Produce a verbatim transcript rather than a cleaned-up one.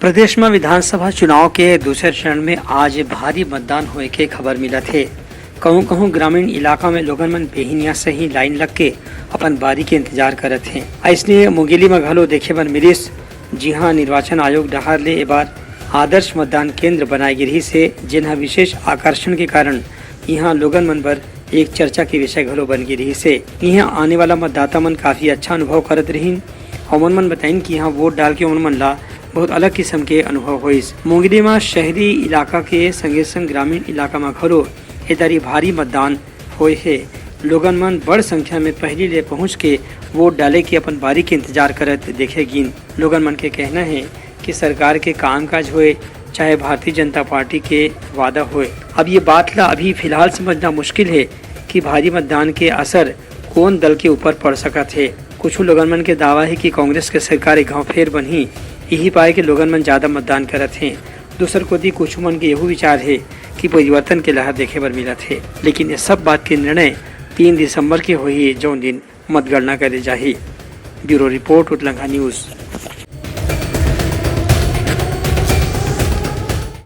प्रदेश म विधानसभा चुनाव के दूसर चरण में आज भारी मतदान होए के खबर मिलत हे। कहूं-कहूं ग्रामीण इलाका में लोगन मन बेहिनिया से ही लाइन लग के अपन बारी के इंतजार करत हें। अइसने मुंगेली म घलो देखे बर मिलिस, जिहां निर्वाचन आयोग डहार ले ए बार आदर्श मतदान केंद्र बनाए गे रिहिस हे, जेन ह विशेष आकर्षण के कारण इहां लोगन मन बर एक चर्चा के विषय घलो बन गे रिहिस हे। इहां आने वाला मतदाता मन काफी अच्छा अनुभव करत रिहिन। ओमन मन बताइन कि इहां वोट डाल के ओमन मन ला बहुत अलग किस्म के अनुभव होइस। मुंगेली म शहरी इलाका के संगे संग ग्रामीण इलाका म घलो ए दरी भारी मतदान होए हे। लोगन मन बड़ संख्या में पहिली ले पहुंच के वोट डाले के अपन बारी के इंतजार करत देखे गिन। लोगन मन के कहना हे कि सरकार के कामकाज होए, चाहे भारतीय जनता पार्टी के वादा होए, अब ये बात ला अभी फिलहाल समझना मुश्किल हे कि भारी मतदान के असर कोन दल के ऊपर पड़ सकत हे। कुछ लोगन मन के दावा हे कि कांग्रेस के सरकार एक घांव फेर बनही, यही पाए के लोगन मन ज्यादा मतदान करत हें। दूसर कोति कुछ मन के यहू विचार हे कि परिवर्तन के लहर देखे बर मिलत हे, लेकिन ये सब बात के निर्णय तीन दिसंबर के होही, जौन दिन मतगणना करे जाही। Bureau report, Utlangha news.